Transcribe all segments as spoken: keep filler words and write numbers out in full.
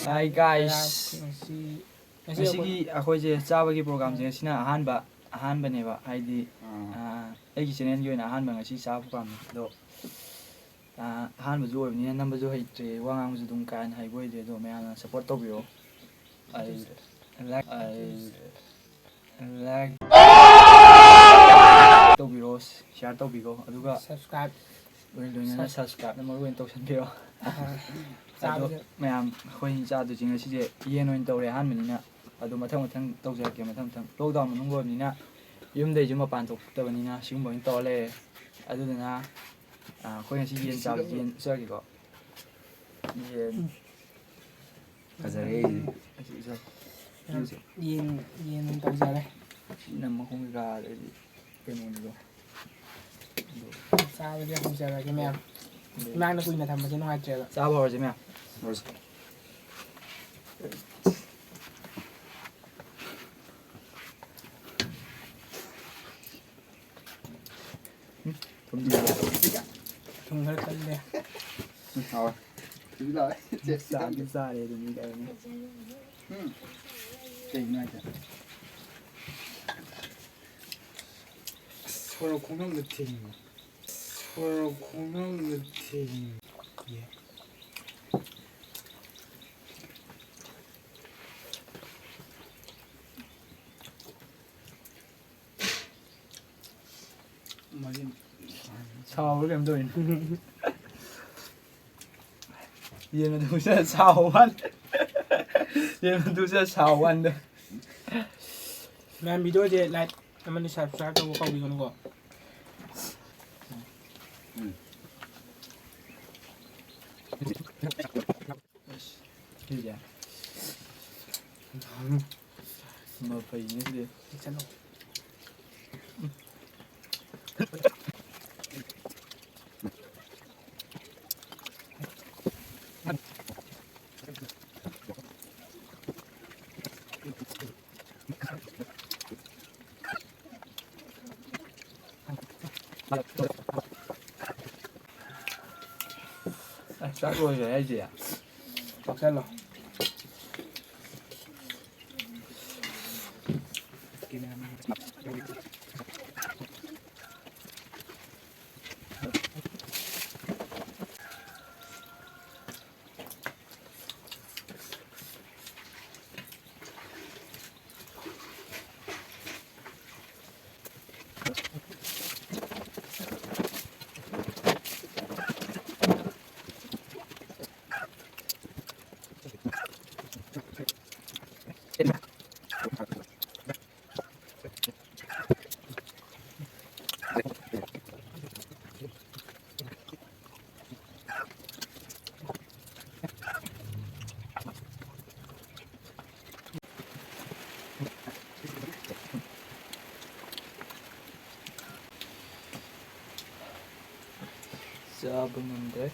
Hi guys. ꯉꯁꯤ, ꯉꯁꯤ ꯉꯁꯤꯒꯤ ꯑꯩꯈꯣꯏ ꯑꯩꯈꯣꯏꯁꯦ ꯆꯥꯕꯒꯤ ꯄ꯭ꯔꯣꯒꯥꯝꯁꯦ ꯉꯁꯤꯅ ꯑꯍꯥꯟꯕ, ꯑꯍꯥꯟꯕꯅꯦꯕ, ꯍꯥꯏꯗꯤ, ꯑꯥ꯫ ꯑꯥ, ꯑꯩꯒꯤ ꯆꯦꯅꯦꯜꯒꯤ ꯑꯣꯏꯅ ꯑꯍꯥꯟꯕ ꯉꯁꯤ ꯆꯥꯕ ꯄ꯭ꯔꯣꯒꯥꯝꯅꯤ꯫ ꯑꯗꯣ, ꯑꯥ, ꯑꯍꯥꯟꯕꯁꯨ ꯑꯣꯏꯕꯅꯤꯅ ꯅꯝꯕꯁꯨ ꯍꯩꯇ꯭ꯔꯦ, ꯋꯥ ꯉꯥꯡꯕꯁꯨ ꯑꯗꯨꯝ ꯀꯥ ꯍꯦꯟꯅ ꯍꯩꯕ ꯑꯣꯏꯗ꯭ꯔꯦ꯫ ꯑꯗꯣ ꯃꯌꯥꯝꯅ ꯁꯞꯄꯣꯔꯠ ꯇꯧꯕꯤꯔꯣ꯫ ꯑꯩ, like, ꯑꯩ, like ꯇꯧꯕꯤꯔꯣ, share ꯇꯧꯕꯤꯔꯣ, ꯑꯗꯨꯒ subscribe꯫ ꯂꯣꯏ-, ꯂꯣꯏꯅꯅ ꯁꯕ-, subscribe-ꯅ ꯃꯔꯨ ꯑꯣꯏꯅ ꯇꯧꯁꯟꯕꯤꯔꯣ꯫ ꯑꯥ, ꯑꯗꯣ ꯆꯥꯕꯁꯦ꯫ ꯃꯌꯥꯝ, ꯑꯩꯈꯣꯏ ꯆꯥꯗꯣꯏꯁꯦ ꯉꯁꯤꯁꯦ ꯌꯦꯟ ꯑꯣꯏꯅ ꯇꯧꯔꯦ ꯑꯍꯥꯟꯕꯅꯤꯅ꯫ ꯑꯗꯣ ꯃꯊꯪ ꯃꯊꯪ ꯇꯧꯖꯔꯛꯀꯦ, ꯃꯊꯪ ꯃꯊꯪ꯫ Lockdown ꯃꯅꯨꯡ ꯑꯣꯏꯕꯅꯤꯅ ꯌꯨꯝꯗꯩꯁꯨ ꯃꯄꯥꯟ ꯊꯣꯛꯇꯕꯅꯤꯅ ꯁꯤꯒꯨꯝꯕ ꯑꯣꯏꯅ ꯇꯧꯔ ꯂꯩꯔꯦ꯫ ꯑꯗꯨꯗꯨꯅ, ꯑꯥ, ꯑꯩꯈꯣꯏ ꯉꯁꯤ ꯌꯦꯟ ꯆꯥꯕꯁꯦ, ꯌꯦꯟ ꯎꯠꯆꯔꯒꯦꯀꯣ꯫ ꯌꯦꯟ꯫ ꯐꯖꯔꯦ ꯑꯩꯁꯦ꯫ ꯑꯁꯤ ꯎꯠꯆꯔꯒꯦ꯫ ꯌꯦꯟ, ꯌꯦꯟ ꯑꯣꯏꯅ ꯇꯧꯖꯔꯦ꯫ ꯁꯤꯅ ꯃꯈꯣꯡ ꯀꯩꯀꯥ, ꯑꯗꯩꯗꯤ ꯀꯩꯅꯣꯅꯤꯗꯣ꯫ ꯆꯥꯕꯁꯦ ꯍꯧꯖꯔꯒꯦ ꯃꯌꯥꯝ꯫ ꯏꯃꯥꯡꯗ ꯀꯨꯏꯅ ꯊꯝꯕꯁꯦ ꯅꯨꯡꯉꯥꯏꯇ꯭ꯔꯦꯕ꯫ ꯆꯥꯕ ꯍꯧꯔꯁꯦ ꯃꯌꯥꯝ꯫ ꯍꯧꯔꯁꯦ꯫ ꯎꯝ, ꯊꯨꯝꯗꯤ ꯊꯨꯝ ꯈꯔ ꯀꯜꯂꯦ꯫ ꯎꯝ, ꯍꯥꯎꯋꯦ꯫ ꯊꯨꯝꯗꯤ ꯂꯥꯎꯋꯦ꯫ ꯆꯥꯗꯤ ꯆꯥꯔꯦ ꯑꯗꯨꯝ ꯃꯤ ꯀꯩꯅꯣ꯫ ꯎꯝ꯫ ꯀꯩꯅꯣ ꯍꯥꯏꯁꯦ? ꯑꯁ, ꯁꯣꯔꯣꯛ ꯈꯣꯡꯅꯝꯗ ꯊꯦꯡꯉꯦ꯫ ꯁꯣꯔꯣꯛ ꯈꯣꯡꯅꯝꯗ ꯊꯦꯡꯉꯦ꯫ ꯃꯔꯤꯟ꯫ ꯁꯥꯎꯕ꯭ꯔꯥ ꯀꯩꯅꯣꯝ ꯇꯧꯋꯤꯅꯦ꯫ ꯌꯦꯟ ꯃꯇꯨꯁꯦ ꯁꯥꯎ ꯋꯥꯟ꯫ ꯌꯦꯟ ꯃꯇꯨꯁꯦ ꯁꯥꯎ ꯋꯥꯟꯗ꯫ ꯃꯌꯥꯝ, video-ꯁꯦ like ꯑꯃꯗꯤ subscribe ꯇꯧꯕ ꯀꯥꯎꯕꯤꯒꯅꯨꯀꯣ꯫ ꯎꯝ꯫ ꯑꯁ, ꯁꯤꯁꯦ꯫ ꯃꯐꯩꯅꯦ ꯁꯤꯗꯤ꯫ ꯆꯠꯂꯣ꯫ ꯑꯁ, ꯆꯥꯛ ꯂꯣꯏꯈ꯭ꯔꯦ ꯍꯥꯏꯁꯦ? ꯆꯥꯛꯁꯜꯂꯣ꯫ ꯆꯥꯕ ꯉꯝꯗ꯭ꯔꯦ꯫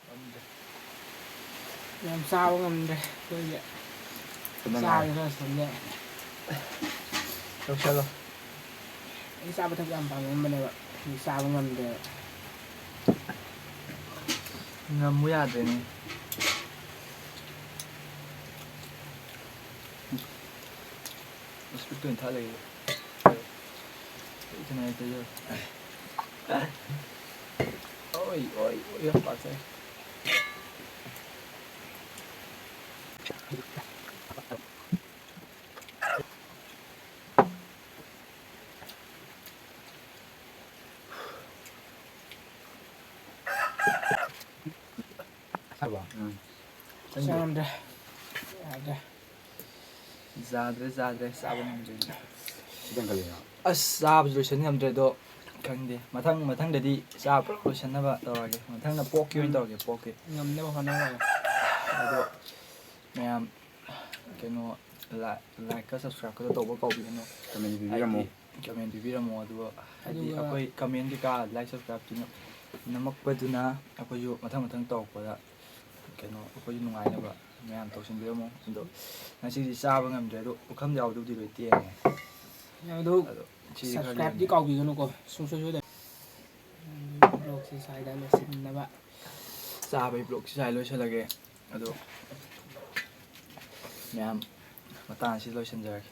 ꯉꯝꯗ꯭ꯔꯦ꯫ ꯌꯥꯝ ꯆꯥꯕ ꯉꯝꯗ꯭ꯔꯦ ꯑꯩꯈꯣꯏꯒꯤ꯫ ꯀꯃꯥꯏꯅ? ꯆꯥꯕ ꯈꯔ ꯁꯣꯟꯖꯔꯦ꯫ ꯂꯧꯁꯜꯂꯣ꯫ ꯑꯩ ꯆꯥꯕ ꯊꯛꯄ ꯌꯥꯝ ꯄꯥꯝꯃꯝꯕꯅꯦꯕ, ꯑꯗꯨ ꯆꯥꯕ ꯉꯝꯗ꯭ꯔꯦꯕ꯫ ꯉꯝꯃꯨ ꯌꯥꯗ꯭ꯔꯦꯅꯦ꯫ ꯏꯁꯄꯤꯠꯇ ꯑꯣꯏꯅ ꯊꯛ ꯂꯩꯔꯦ꯫ ꯑꯣꯏ, ꯑꯣꯏ, ꯑꯣꯏ, ꯌꯥꯝ ꯄꯥꯝꯖꯩ꯫ ꯎꯝ꯫ ꯆꯪꯗ꯭ꯔꯦ꯫ ꯌꯥꯗ꯭ꯔꯦ꯫ ꯌꯥꯗ꯭ꯔꯦ꯫ ꯌꯥꯗ꯭ꯔꯦ, ꯌꯥꯗ꯭ꯔꯦ, ꯆꯥꯕ ꯉꯝꯗ꯭ꯔꯦ꯫ ꯈꯤꯇꯪ ꯀꯜꯂꯤꯅ꯫ ꯑꯁ, ꯆꯥꯕꯁꯨ ꯂꯣꯏꯁꯟ ꯉꯝꯗ꯭ꯔꯦ, ꯑꯗꯣ ꯈꯪꯗꯦ꯫ ꯃꯊꯪ, ꯃꯊꯪꯗꯗꯤ ꯆꯥꯕ ꯄꯨꯂꯞ ꯂꯣꯏꯁꯟꯅꯕ ꯇꯧꯔꯒꯦ꯫ ꯃꯊꯪꯗ ꯄꯣꯛꯀꯤ ꯑꯣꯏꯅ ꯇꯧꯔꯒꯦ, ꯄꯣꯛꯀꯤ꯫ ꯉꯝꯅꯕ ꯍꯣꯠꯅꯔꯒꯦ꯫ ꯑꯗꯣ ꯃꯌꯥꯝ ꯀꯩꯅꯣ, ꯂꯥꯏꯛꯀ ꯁꯕꯁꯀ꯭ꯔꯥꯏꯕꯀꯗꯣ ꯇꯧꯕ ꯀꯥꯎꯕꯤꯒꯅꯨ꯫ ꯀꯃꯦꯟ ꯄꯤꯕꯤꯔꯝꯃꯣ꯫ ꯍꯥꯏꯗꯤ, ꯀꯃꯦꯟ ꯄꯤꯕꯤꯔꯝꯃꯣ, ꯑꯗꯨꯒ ꯍꯥꯏꯗꯤ ꯑꯗꯨꯒ ꯑꯩꯈꯣꯏ ꯀꯃꯦꯟ ꯀꯩꯀꯥ, ꯂꯥꯏꯛ, ꯁꯕꯁꯀ꯭ꯔꯥꯏꯕꯇꯨꯅ ꯅꯝꯃꯛꯄꯗꯨꯅ ꯑꯩꯈꯣꯏꯁꯨ ꯃꯊꯪ ꯃꯊꯪ ꯇꯧꯔꯛꯄꯗ ꯀꯩꯅꯣ, ꯑꯩꯈꯣꯏꯁꯨ ꯅꯨꯡꯉꯥꯏꯅꯕ ꯃꯌꯥꯝ ꯇꯧꯁꯤꯟꯕꯤꯔꯝꯃꯣ꯫ ꯑꯗꯣ ꯉꯁꯤꯗꯤ ꯆꯥꯕ ꯉꯝꯗ꯭ꯔꯦ, ꯑꯗꯣ ꯄꯨꯈꯝ ꯌꯥꯎꯗꯕꯨꯗꯤ ꯂꯣꯏ ꯇꯦꯡꯉꯦ꯫ ꯑꯗꯣ ꯑꯗꯣ ꯁꯤꯗꯤ ꯈꯔ ꯁꯕꯁꯀ꯭ꯔꯥꯏꯕꯇꯤ ꯂꯦꯝꯃꯦ꯫ ꯀꯥꯎꯕꯤꯒꯅꯨꯀꯣ, ꯁꯨꯡꯁꯣꯏ ꯁꯣꯏꯗꯅ꯫ ꯕ꯭ꯂꯣꯛꯁꯦ ꯁ꯭ꯋꯥꯏꯗ ꯂꯣꯏꯁꯤꯟꯅꯕ꯫ ꯆꯥꯕꯒꯤ ꯕ꯭ꯂꯣꯛꯁꯦ ꯁ꯭ꯋꯥꯏꯗ ꯂꯣꯏꯁꯤꯜꯂꯒꯦ꯫ ꯑꯗꯣ ꯃꯌꯥꯝ, ꯃꯇꯥꯡ ꯑꯁꯤ ꯂꯣꯏꯁꯤꯟꯖꯔꯒꯦ꯫